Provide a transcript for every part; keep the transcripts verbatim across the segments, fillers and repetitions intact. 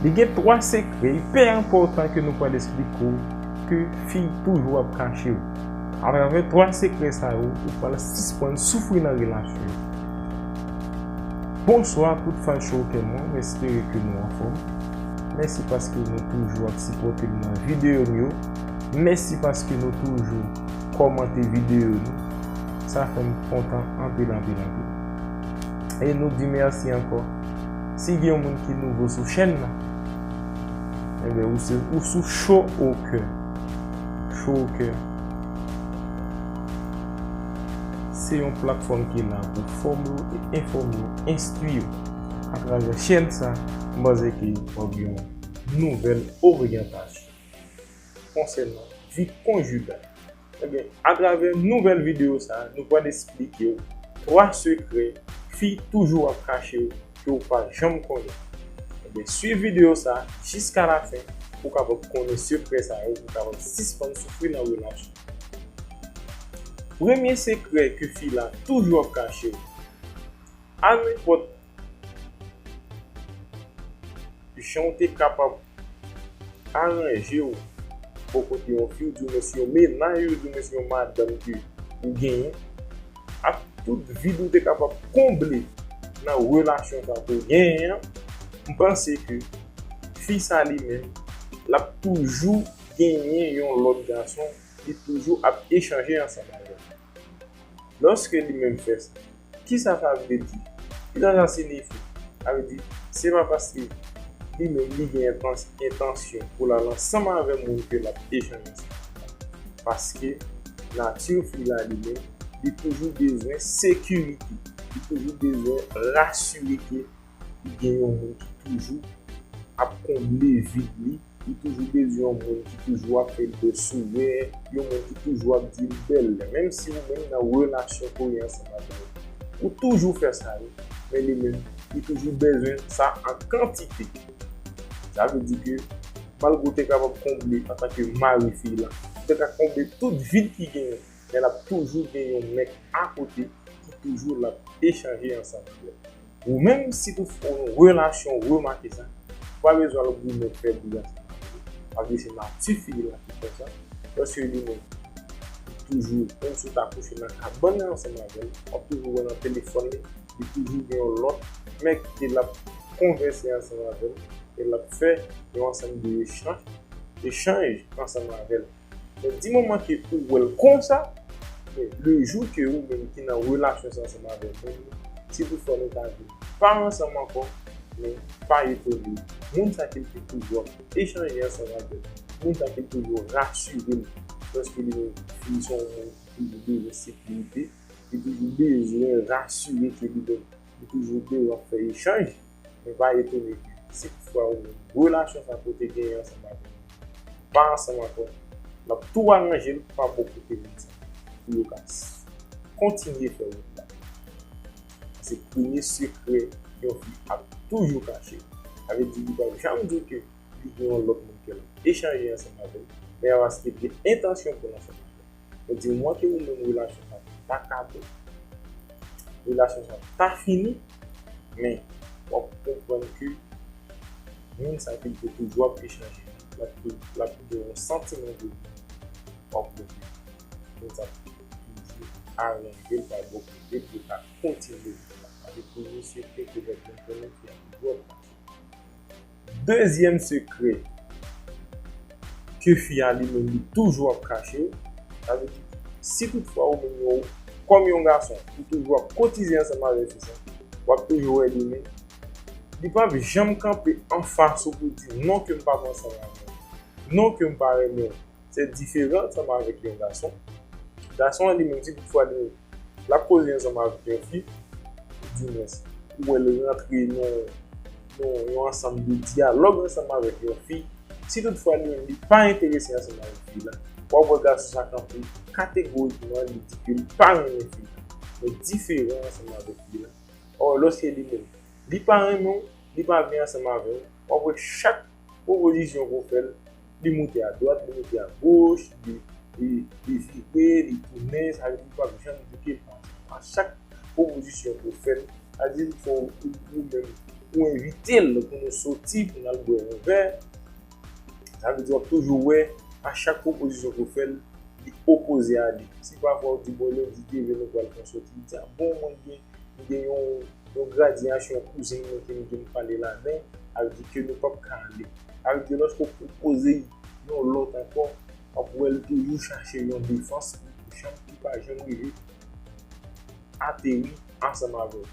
Li gen twa sekrè ipè enpòtan ke nou pral esplike w, ke fi toujou ap kache w. Atravè twa sekrè sa yo, ou pral sispann soufri nan relasyon yo. Bonswa tout fan Chowkè mwen, m espere ke nou anfòm. Mèsi paske nou toujou ap sipòte m nan videyo m yo. Mèsi paske nou toujou kòmante videyo nou. Sa fè m kontan anpil, anpil, anpil. E nou di mèsi ankò. Si gen yon moun ki nouvo sou chèn nan, enben, ou se, ou sou Chowkè. Chowkè se yon platfòm ki la pou fòme w e enfòme w, enstwi w. Atravè chèn sa, m panse ke w ap gen yon nouvèl oryantasyon konsènan vi konjigal. Ebyen, atravè nouvèl videyo sa, nou pral esplike w twa sekrè fi toujou ap kache w ke w pa janm konnen. Ebyen, swiv videyo sa jiska lafen pou w kapab konnen sekrè sa yo, pou w kapab sispann soufri nan relasyon. Premye sekrè ke fi la toujou ap kache w, a nenpòt jan w te kapab aranje w bò kote yon fi, ou di w men se yon mennaj, ou di w men se yon madanm ke ou genyen, ak tout vid ou te kapab konble nan relasyon sa ke w genyen an, m panse ke fi sa li menm, l ap toujou genyen yon lòt gason, li toujou ap echanje ansanm avè l. Lòske li menm fè sa, kisa sa vle di? Kisa sa siyifi? Sa vle di, se pa paske li menm li gen entans-, entansyon pou l al ansanm avè moun ke l ap echanje ansanm. Paske nati fi la li menm, li toujou bezwen sekirite. Li toujou bezwen rasire ke li gen yon moun ki toujou ap konble vid li. Li toujou bezwen yon moun ki toujou ap fè l bèl sourire, yon moun ki toujou ap di l bèl. Menm si ou menm nan relasyon ke w ye ansanm avè l, ou toujou fè sa, wi. Men li menm, li toujou bezwen sa an kantite. Sa vle di ke, malgre w te kapab konble antanke mari fi la, ou te ka konble tout vid ki genyen, men l ap toujou gen yon nèg akote ki toujou l ap echanje ansanm avè l. Ou menm, si toutfwa w nan relasyon, ou remake sa, ou pa bezwen al goumen fè bri ansanm avè l. Paske se nati fi la ki konsa. Paske li menm, li toujou, menm si w ta kouche nan kabann nan ansanm avè l, w ap toujou wè l nan telefòn li, li toujou gen yon lòt nèg ke l ap konvèse ansanm avè l, e l ap fè yon ansanm de echanj, echanj ansanm avè l. Men di moman ke ou wè l konsa, men le jou ke ou menm ki nan relasyon sa ansanm avè moun nan, si toutfwa nou ta vin pa ansanm ankò, men pa etone, moun sa ke l te toujou ap echanje ansanm avè l, moun sa ke l toujou rasire l, paske li menm, li se yon moun ki toujou bezwen sekirite, li toujou bezwen rasire ke li menm, li toujou bezwen fè echanj. Men pa etone ke si toutfwa ou menm relasyon sa ke w te genyen ansanm avè l pa ansanm ankò, l ap tou aranje l pa bò kote moun sa pou yo ka s-, kontinye fè wout la. Se premye sekrè yon fi ap toujou kache. Sa vle di li p ap janm di w ke li gen yon lòt moun ke l ap echanje ansanm avè l, men a paske l gen entansyon pou l ansanm avè l. Men di mwa ke ou menm relasyon sa pa ka bon, relasyon sa ta fini, men w ap konprann ke moun sa ke l te toujou ap echanje, l ap tou-, l ap gen yon santiman de w ap regle. Moun sa toujou aranje l pa bò kote l pou l ka kontinye. Sa se premye sekrè ke w ap konnen ki ap dwòl. Dezyèm sekrè ke fi a li menm li toujou ap kache, sa vle di, si toutfwa ou menm yon, kòm yon gason, ou toujou ap kotize ansanm avèk fi sa, w ap toujou wè li menm, li p ap janm kanpe anfas ou pou di non ke m p ap ansanm avè w, non ke m pa renmen w. Se diferan ansanm avèk yon gason. Gason an li menm, si toutfwa li, l ap koze ansanm avèk yon fi, dimwens, ou wè l rantre nan, nan yon ansanm de dyalòg ansanm avèk yon fi, si toutfwa li menm li pa enterese ansanm avèk fi la, w ap wè gason sa kanpe kategorikman, li di ke li pa renmen fi la. Men diferan ansanm avèk fi la. Or, lòske li menm, li pa renmen w, li pa vle ansanm avè w, w ap wè chak pwopozisyon ke w fè l, li moute adwat, li moute agoch, li, li, li vire, li tounen, sa vle di li p ap janm di ke l pa. A chak pwopozisyon ke w fè l, sa vle di fò ou, ou menm, ou envite l pou nou soti, pou n al bwè yon vè, sa vle di w ap toujou wè a chak pwopozisyon ke w fè l, li opoze a li. Si pafwa w di, "Bon, lendi ke vin nou pral fè yon soti," li di, "A bon, mwen gen, m gen yon, yon gradyasyon kouzen mwen ke m gen pale ladan, sa vle di ke nou p ap ka ale." Sa vle di, lòske w pwopoze yon lòt ankò, w ap wè l toujou chache yon defans pou janm, pou pa janm rive ateri ansanm avè w.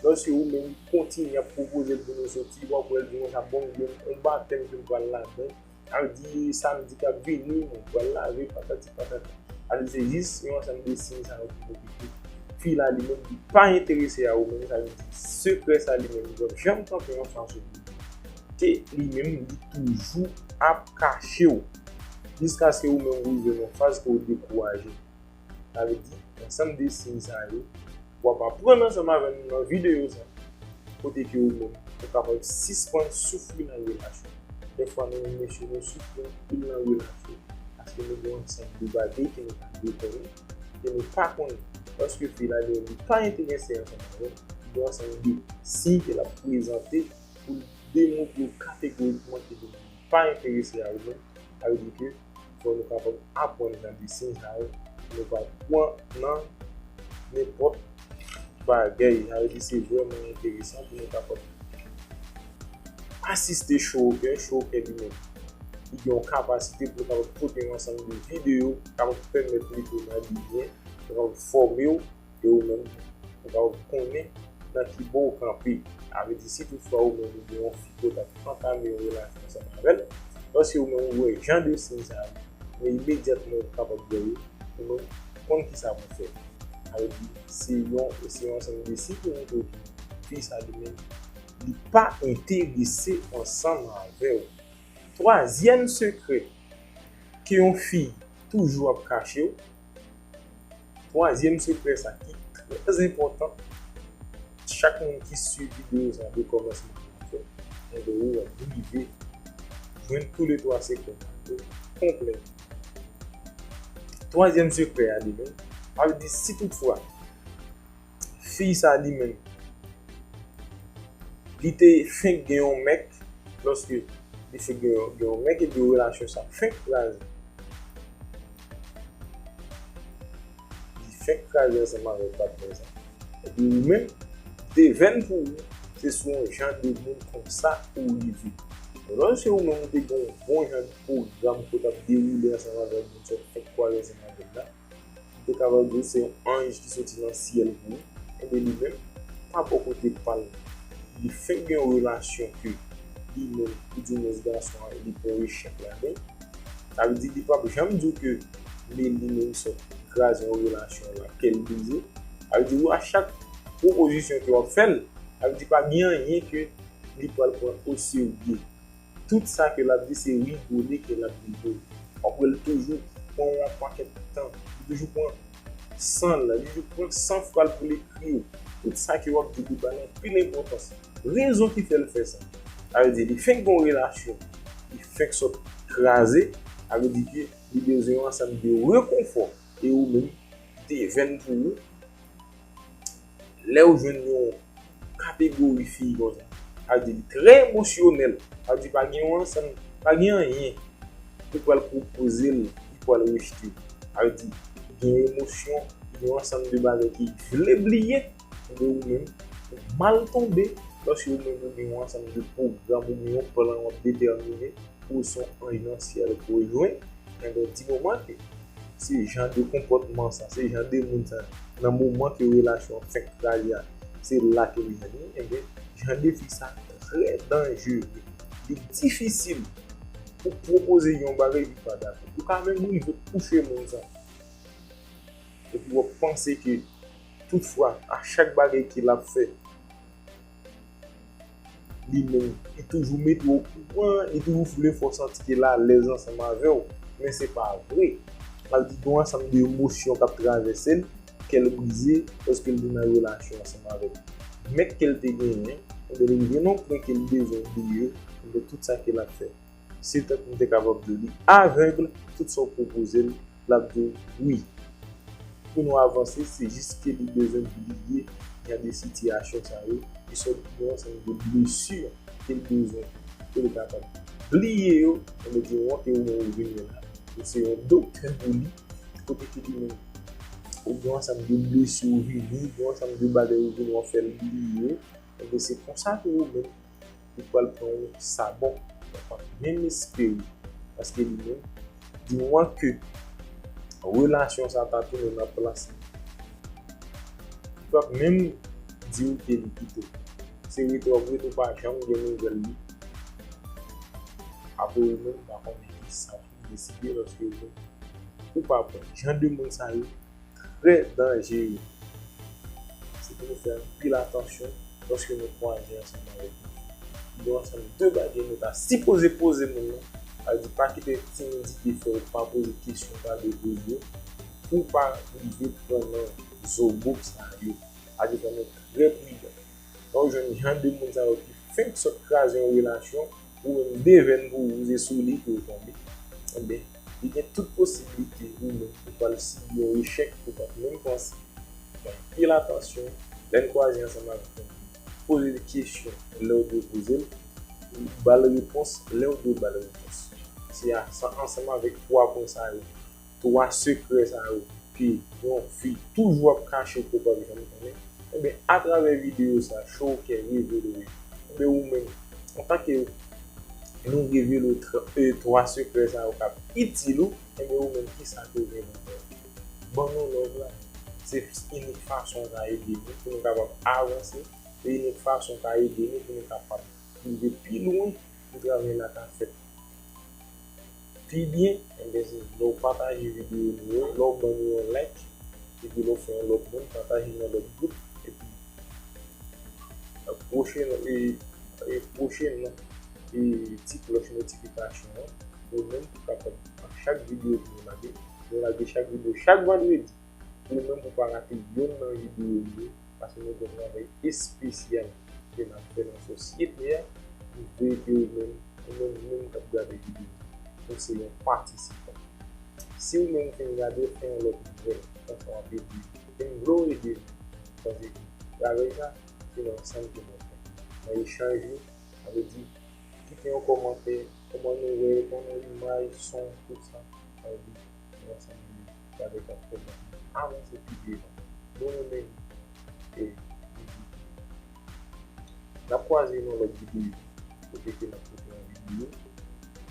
Lòske ou menm kontinye ap pwopoze l pou nou soti, w ap wè l di konsa, "Bon, m gen yon batèm ke m pral ladan. Sa vle di samdi k ap vini, mwen pral lave, patati patata." Sa vle di se jis yon ansanm de siy sa yo ki montre ke fi la li menm li pa enterese a ou menm, sa vle di sekrè sa li menm li p ap janm kanpe anfas ou. Ke li menm li toujou ap kache w. Jiskaske ou menm ou rive nan faz ke w dekouraje. Sa vle di, ansanm de siy sa yo, w ap aprann ansanm avè nou nan videyo sa, kote ke ou menm, ou kapab sispann soufri nan relasyon. Dèfwa nou menm mesye nou soufri anpil nan relasyon, paske nou gen ansanm de bagay ke nou pa dwe konnen, ke nou pa konnen. Paske fi la li menm li pa enterese ansanm avè w, gen ansanm de siy ke l ap prezante pou l demontre w kategorikman ke li menm li pa enterese a ou menm. Sa vle di ke fò nou kapab aprann nan de siy sa yo, nou pa pran nan nenpòt bagay. Sa vle di se vrèman enteresan pou nou kapab asiste Chowkè. Chowkè li menm, li gen yon kapasite pou l kapab pote yon ansanm de videyo, kapab pèmèt li tou nan li byen, kapab fòme w, e ou menm, ou kapab konnen nan ki bò ou kanpe. Sa vle di, si toutfwa ou menm ou gen yon fi ke w t ap antame yon relasyon ansanm avè l, lòske ou menm ou wè jan de siy sa yo, men imedyatman ou kapab wè yo, ou menm konn kisa pou w fè. Sa vle di, se yon, se yon ansanm de siy ki montre w ke fi sa li menm, li pa enterese ansanm avè w. Twazyèm sekrè ke yon fi toujou ap kache w, Twazyèm sekrè sa ki trè enpòtan, chak moun ki swiv videyo sa de kòmansman a la fen, enben ou ap rive jwenn tou le twa sekrè sa yo konplè. Twazyèm sekrè a li menm, sa vle di si toutfwa fi sa li menm li te fenk gen yon mèk, lòske li fenk gen yon, gen yon mèk epi relasyon sa fenk kraze. Li fenk kraze ansanm avèk patnè sa. Epi ou menm, devèn pou ou, se sou yon jan de moun konsa ou rive. Lòske ou menm ou te gen yon bon jan de pwogram ke w t ap dewoule ansanm avèk moun sa w fenk kwaze ansanm avèk la, ou te kapab di se yon anj ki soti nan syèl pou ou. Enben li menm, pa bò kote pa l, li fenk gen yon relasyon ke li menm, oudimwens gason an, li pran echèk ladan l. Sa vle di li p ap janm di w ke li, li menm sòt kraze yon relasyon la, kè l brize. Sa vle di ou a chak pwopozisyon ke w ap fè l, sa vle di pa gen anyen ke li pral pran oserye. Tout sa ke l ap di se rigole ke l ap rigole. W ap wè l toujou pran yon pakèt tan. Li toujou pran san l, li toujou pran san fwa l pou l ekri w. Tout sa ke w ap di li ba l anpil enpòtans. Rezon ki fè l fè sa. Sa vle di li fenk gen yon relasyon, li fenk sot kraze, sa vle di ke li bezwen yon ansanm de rekonfò. E ou menm, devèn pou ou, lè w jwenn yon kategori fi konsa, sa vle di li trè emosyonèl, sa vle di pa gen yon ansanm, pa gen anyen ou pral pwopoze l, li pral rejte. Sa vle di gen emosyon, gen yon ansanm de bagay ke li vle bliye, men ou menm, ou mal tonbe, paske ou menm ou gen yon ansanm de pwogram, ou gen yon plan w ap detèmine, ou se yon anj nan syèl ke w jwenn, enben di moman ke se jan de konpòtman sa, se jan de moun sa, nan moman ke relasyon an fenk kraze a, se la ke l jwenn li, enben jan de fi sa trè danjere. Li difisil pou pwopoze yon bagay li pa dakò. Ou ka menm rive kouche moun sa. Epi w ap panse ke toutfwa, a chak bagay ke l ap fè, li menm, li toujou mete w okouran, li toujou vle fè w santi ke l alèz ansanm avè w. Men se pa vre. Sa vle di gen yon ansanm de emosyon k ap travèse l, kè l brize, paske l te nan relasyon ansanm avèk mèt ke l te genyen, enben li rive nan yon pwen ke l bezwen bliye, enben tout sa ke l ap fè. Se tankou m te kapab di w li avèg, tout sa w pwopoze l, l ap di w wi. Pou nou avanse, se jis ke li bezwen bliye jan de sitiyasyon sa yo, li sòti gen yon ansanm de blesi ke l bezwen pou li kapab bliye yo. Sa vle di, yon ke ou menm ou vin la, ou se yon doktè pou li, kote ke li menm ou gen yon ansanm de blesi ou vini, gen yon ansanm de bagay ou vini w ap fè l bliye. Ebyen, se konsa tou ou menm, ou pral pran yon sabò, ou p ap menm espere. Paske li menm, di mwa ke relasyon sa ta tounen nan plas li, li p ap menm di w ke li kite w. Se rete w ap rete, ou pa janm gen nouvèl li. Apre ou menm, ou pa konnen kisa pou deside, paske ou menm, ou pa pran. Jan de moun sa yo trè danjere. Se pou nou fè anpil atansyon lòske nou kwaze ansanm avèk moun. Gen yon ansanm de bagay nou ta sipoze poze moun nan. Sa vle di, pa kite timidite fè w pa poze kesyon w ta dwe poze yo, pou w pa rive pran nan zo boug sa yo. Sa vle di, fò nou trè pridan. Lè w jwenn jan de moun sa yo ki fenk sot kraze yon relasyon, ou menm devèn pou ou, se sou li ke w tonbe. Ebyen, li gen tout posiblite ou menm ou pral sibi yon echèk ou pa t menm panse. Fè anpil atansyon lè n kwaze ansanm avèk yon moun. Poze l kesyon lè w dwe poze l, ba l repons lè w dwe ba l repons. Se a, sa, ansanm avèk twa pwen sa yo, twa sekrè sa yo ke yon fi toujou ap kache ke w p ap janm konnen. Ebyen, atravè videyo sa, Cho Kè revele w. Ebyen, ou menm, antanke nou revele w tr-, e, twa sekrè sa yo k ap itil ou, ebyen, ou menm, kisa ke w gen pou fè? Ban nou love la. Se inik fason w ka ede nou pou nou kapab avanse. Se inik fason w ka ede nou pou nou kapab rive pi lwen pou travay la ka fèt pi byen, enben, se lè w pataje videyo nou yo, lè w ban nou yon like, epi lè w fè yon lòt moun pataje nan lòt gwoup, epi pwochen, e, e pwochen nan, e, ti klòch notifikasyon an, pou ou menm pou kapab pa chak videyo ke nou lage, nou lage chak videyo chak vandredi. Ou menm pou pa rate yonn nan videyo yo, paske nou gen yon travay espesyal ke n ap fè nan sosyete a. M vle ke ou menm, ou menm, ou menm k ap gade videyo, ou se yon patisipan. Si ou menm ou fin gade, fè yon lòt nouvèl, konsa w ap ede m. E m vle w ede m, paske travay sa, se nan ansanm ke n ap fè. Nan echanj yo, sa vle di, kite yon kòmantè, kòman nou wè, kòman imaj, son, tout sa, sa vle di, nou ansanm nou gade k ap fè nou avanse pi devan. Nou renmen nou. E, n ap kwaze nan lòt videyo. Kote ke n ap pote yon videyo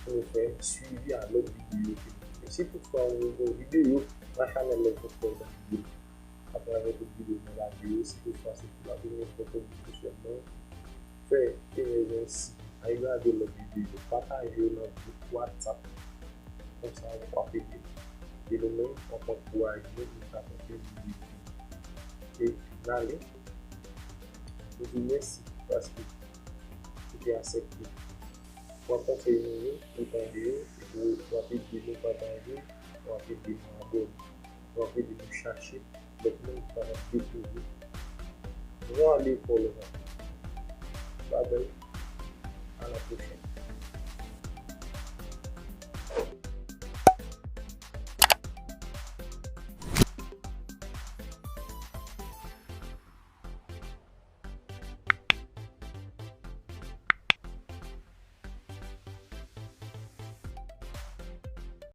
pou nou fè swivi a lòt videyo ke nou fè. Si toutfwa ou renmen yon videyo, nan chanèl la, ou fè w abòne. Atravè tout videyo mwen lage yo, si toutfwa se pou la premyè fwa ke w vin sou chèn mwen, fè erè ensi. Al gade lòt videyo, pataje yo nan gwoup WhatsApp. Konsa, w ap ede nou. E nou menm, w ap ankouraje nou pou n ka fè plis videyo. E n ale, nou di mèsi paske ou te aksepte pran konsèy nou yo, ou tande yo, epi w ap ede nou pataje, w ap ede nou abòne, w ap ede nou chache lòt moun ki kapab dekouvri. Nou ale fò lòt ankò. Babay, a la pwochèn.